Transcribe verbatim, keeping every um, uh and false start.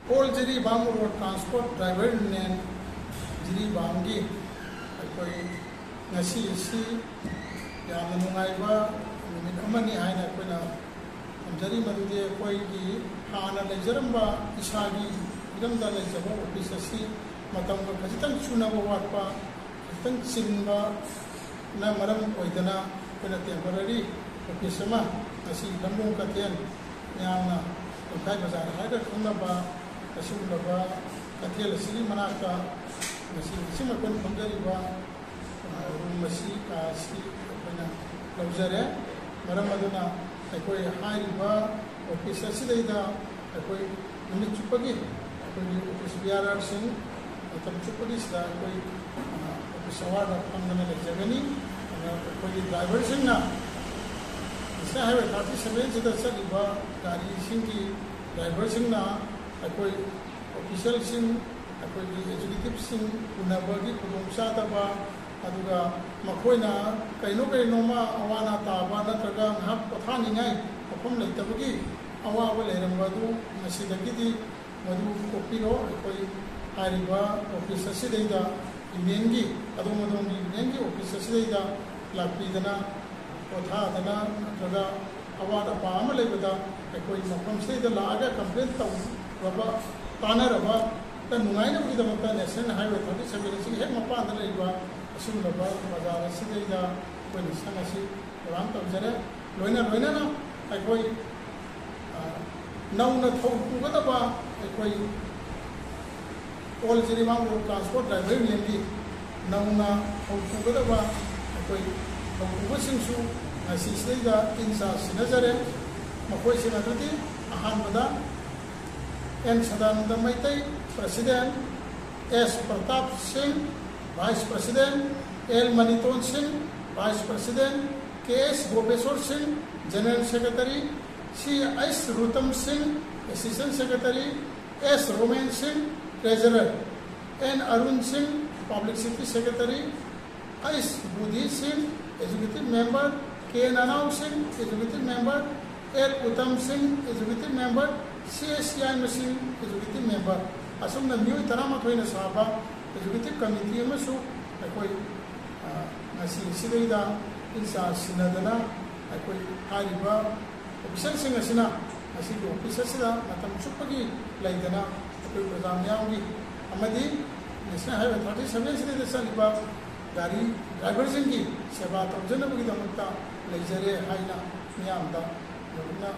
All Jiribam road transport driver union ꯖꯤꯔꯤꯕꯥꯝꯒꯤ ꯑꯩꯈꯣꯏ ꯉꯁꯤ ꯑꯁꯤ ꯌꯥꯝꯅ ꯅꯨꯡꯉꯥꯏꯕ ꯅꯨꯃꯤꯠ ꯑꯃꯅꯤ ꯍꯥꯏꯅ ꯑꯩꯈꯣꯏꯅ ꯊꯝꯖꯔꯤ꯫ ꯃꯗꯨꯗꯤ ꯑꯩꯈꯣꯏꯒꯤ ꯍꯥꯟꯅ ꯂꯩꯖꯔꯝꯕ ꯏꯁꯥꯒꯤ ꯏꯔꯝꯗ ꯂꯩꯖꯕ ꯑꯣꯐꯤꯁ ꯑꯁꯤ ꯃꯇꯝꯒ ꯈꯖꯤꯛꯇꯪ ꯆꯨꯅꯕ ꯋꯥꯠꯄ, ꯈꯖꯤꯛꯇꯪ ꯆꯤꯟꯕꯅ ꯃꯔꯝ ꯑꯣꯏꯗꯅ ꯑꯩꯈꯣꯏꯅ ꯇꯦꯝꯄꯔꯔꯤ ꯑꯣꯐꯤꯁ ꯑꯃ ꯉꯁꯤ ꯂꯝꯂꯣꯡ ꯀꯩꯊꯦꯜ, ꯃꯌꯥꯝꯅ ꯂꯝꯈꯥꯏ ꯕꯖꯥꯔ ꯍꯥꯏꯔꯒ ꯈꯪꯅꯕ ꯑꯁꯤꯒꯨꯝꯂꯕ ꯀꯩꯊꯦꯜ ꯑꯁꯤꯒꯤ ꯃꯅꯥꯛꯇ ꯉꯁꯤ ꯉꯁꯤꯃꯛ ꯑꯩꯈꯣꯏꯅ ꯐꯝꯖꯔꯤꯕ, ꯑ, ꯔꯨꯝ ꯑꯁꯤ, ꯀꯥ ꯑꯁꯤ ꯑꯩꯈꯣꯏꯅ ꯂꯧꯖꯔꯦ꯫ ꯃꯔꯝ ꯑꯗꯨꯅ ꯑꯩꯈꯣꯏ ꯍꯥꯏꯔꯤꯕ ꯑꯣꯐꯤꯁ ꯑꯁꯤꯗꯩꯗ ꯑꯩꯈꯣꯏ ꯅꯨꯃꯤꯠ ꯆꯨꯞꯄꯒꯤ ꯑꯩꯈꯣꯏꯒꯤ ꯑꯣꯐꯤꯁ ꯕꯤꯌꯥꯔꯔꯁꯤꯡ ꯃꯇꯝ ꯆꯨꯞꯄꯒꯤ ꯁꯤꯗ ꯑꯩꯈꯣꯏ, ꯑ, ꯑꯣꯐꯤꯁ ꯑꯋꯥꯔꯗ ꯐꯝꯗꯅ ꯂꯩꯖꯒꯅꯤ꯫ ꯑꯗꯨꯅ ꯑꯩꯈꯣꯏꯒꯤ ꯗ꯭ꯔꯥꯏꯚꯔꯁꯤꯡꯅ ꯅꯦꯁꯅꯦꯜ ꯍꯥꯏꯋꯦ ꯊꯥꯔꯇꯤ ꯁꯚꯦꯟꯁꯤꯗ ꯆꯠꯂꯤꯕ ꯒꯥꯔꯤꯁꯤꯡꯒꯤ ꯗ꯭ꯔꯥꯏꯚꯔꯁꯤꯡꯅ ꯑꯩꯈꯣꯏ ꯑꯣꯐꯤꯁꯦꯜꯁꯤꯡ, ꯑꯩꯈꯣꯏꯒꯤ ꯑꯦꯛꯖꯤꯀ꯭ꯌꯨꯇꯤꯞꯁꯤꯡ ꯎꯅꯕꯒꯤ ꯈꯨꯗꯣꯡꯆꯥꯗꯕ, ꯑꯗꯨꯒ ꯃꯈꯣꯏꯅ ꯀꯩꯅꯣ ꯀꯩꯅꯣꯃ ꯑꯋꯥ ꯑꯅꯥ ꯇꯥꯕ ꯅꯠꯇ꯭ꯔꯒ ꯉꯥꯏꯍꯥꯛ ꯄꯣꯊꯥꯅꯤꯡꯉꯥꯏ ꯃꯐꯝ ꯂꯩꯇꯕꯒꯤ ꯑꯋꯥꯕ ꯂꯩꯔꯝꯕ ꯑꯗꯨ ꯉꯁꯤꯗꯒꯤꯗꯤ ꯃꯗꯨ ꯀꯣꯛꯄꯤꯔꯣ꯫ ꯑꯩꯈꯣꯏ ꯍꯥꯏꯔꯤꯕ ꯑꯣꯐꯤꯁ ꯑꯁꯤꯗꯩꯗ ꯌꯨꯅꯤꯌꯟꯒꯤ ꯑꯗꯣꯝ ꯑꯗꯣꯝꯒꯤ ꯌꯨꯅꯤꯌꯟꯒꯤ ꯑꯣꯐꯤꯁ ꯑꯁꯤꯗꯩꯗ ꯂꯥꯛꯄꯤꯗꯅ ꯄꯣꯊꯥꯗꯅ ꯅꯠꯇ꯭ꯔꯒ ꯑꯋꯥꯠ ꯑꯄꯥ ꯑꯃ ꯂꯩꯕꯗ ꯑꯩꯈꯣꯏ ꯃꯐꯝꯁꯤꯗꯩꯗ ꯂꯥꯛꯑꯒ ꯀꯝꯄ꯭ꯂꯦꯟ ꯇꯧꯔꯕ, ꯇꯥꯟꯅꯔꯕ ꯅꯨꯡꯉꯥꯏꯅꯕꯒꯤꯗꯃꯛꯇ ꯅꯦꯁꯅꯦꯜ ꯍꯥꯏꯋꯦ ꯊꯥꯔꯇꯤ ꯁꯚꯦꯟ ꯑꯁꯤꯒꯤ ꯍꯦꯛ ꯃꯄꯥꯟꯗ ꯂꯩꯕ ꯑꯁꯤꯒꯨꯝꯂꯕ ꯕꯖꯥꯔ ꯑꯁꯤꯗꯩꯗ ꯑꯩꯈꯣꯏꯅ ꯁꯪ ꯑꯁꯤ ꯄ꯭ꯔꯣꯒ꯭ꯔꯥꯝ ꯇꯧꯖꯔꯦ꯫ ꯂꯣꯏꯅ ꯂꯣꯏꯅꯅ ꯑꯩꯈꯣꯏ, ꯑ, ꯅꯧꯅ ꯊꯧ ꯄꯨꯒꯗꯕ ꯑꯩꯈꯣꯏ all Jiribam road transport driver ꯌꯨꯅꯤꯌꯟꯒꯤ ꯅꯧꯅ ꯊꯧ ꯄꯨꯒꯗꯕ ꯑꯩꯈꯣꯏ ꯊꯧ ꯄꯨꯕꯁꯤꯡꯁꯨ ꯉꯁꯤꯁꯤꯗꯩꯗ ꯏꯟ ꯆꯥꯔꯖ ꯁꯤꯟꯅꯖꯔꯦ꯫ ꯃꯈꯣꯏꯁꯤꯡ ꯑꯗꯨꯗꯤ ꯑꯍꯥꯟꯕꯗ ꯑꯦꯟ ꯁꯗꯥꯅꯟꯗ ꯃꯩꯇꯩ, ꯄ꯭ꯔꯁꯤꯗꯦꯟ, ꯑꯦꯁ ꯄ꯭ꯔꯇꯥꯞ ꯁꯤꯡ, ꯚꯥꯏꯁ ꯄ꯭ꯔꯁꯤꯗꯦꯟ, ꯑꯦꯜ ꯃꯅꯤꯇꯣꯟ ꯁꯤꯡ, ꯚꯥꯏꯁ ꯄ꯭ꯔꯁꯤꯗꯦꯟ, ꯀꯦ ꯑꯦꯁ ꯒꯣꯄꯦꯁꯣꯔ ꯁꯤꯡ, ꯖꯦꯅꯔꯦꯜ ꯁꯦꯀ꯭ꯔꯦꯇꯔꯤ, ꯁꯤ ꯑꯩꯁ ꯔꯨꯇꯝ ꯁꯤꯡ, ꯑꯦꯁꯤꯁꯇꯦꯟ ꯁꯦꯀ꯭ꯔꯦꯇꯔꯤ, ꯑꯦꯁ ꯔꯣꯃꯦꯟ ꯁꯤꯡ, ꯇ꯭ꯔꯦꯖꯔꯔ, ꯑꯦꯟ ꯑꯔꯨꯟ ꯁꯤꯡ, ꯄꯕ꯭ꯂꯤꯁꯤꯇꯤ ꯁꯦꯀ꯭ꯔꯦꯇꯔꯤ, ꯑꯩꯁ ꯕꯨꯙꯤ ꯁꯤꯡ, ꯑꯦꯛꯖꯤꯀ꯭ꯌꯨꯇꯤꯚ ꯃꯦꯝꯕꯔ, ꯀꯦ ꯅꯅꯥꯎ ꯁꯤꯡ, ꯑꯦꯛꯖꯤꯀ꯭ꯌꯨꯇꯤꯚ ꯃꯦꯝꯕꯔ, ꯑꯦꯠ ꯎꯇꯝ ꯁꯤꯡ, executive member, C S C I ꯃꯁꯤꯡ, executive member, ꯑꯁꯨꯝꯅ ꯃꯤꯑꯣꯏ ꯇꯔꯥꯃꯥꯊꯣꯏꯅ ꯁꯥꯕ executive committee ꯑꯃꯁꯨ ꯑꯩꯈꯣꯏ ꯉꯁꯤ ꯁꯤꯗꯩꯗ ꯏꯟꯆꯥꯔꯖ ꯁꯤꯟꯅꯗꯅ ꯑꯩꯈꯣꯏ ꯍꯥꯏꯔꯤꯕ officerꯁꯤꯡ ꯑꯁꯤꯅ ꯉꯁꯤꯒꯤ office ꯑꯁꯤꯗ ꯃꯇꯝ ꯆꯨꯞꯄꯒꯤ ꯂꯩꯗꯅ ꯑꯩꯈꯣꯏ ꯄ꯭ꯔꯖꯥ ꯃꯤꯌꯥꯝꯒꯤ ꯑꯃꯗꯤ National Highway thirty seven ꯁꯤꯗꯩꯗ ꯆꯠꯂꯤꯕ ꯒꯥꯔꯤ driverꯁꯤꯡꯒꯤ ꯁꯦꯕꯥ ꯇꯧꯖꯅꯕꯒꯤꯗꯃꯛꯇ ꯂꯩꯖꯔꯦ ꯍꯥꯏꯅ ꯃꯤꯌꯥꯝꯗ ꯂꯣꯏꯅ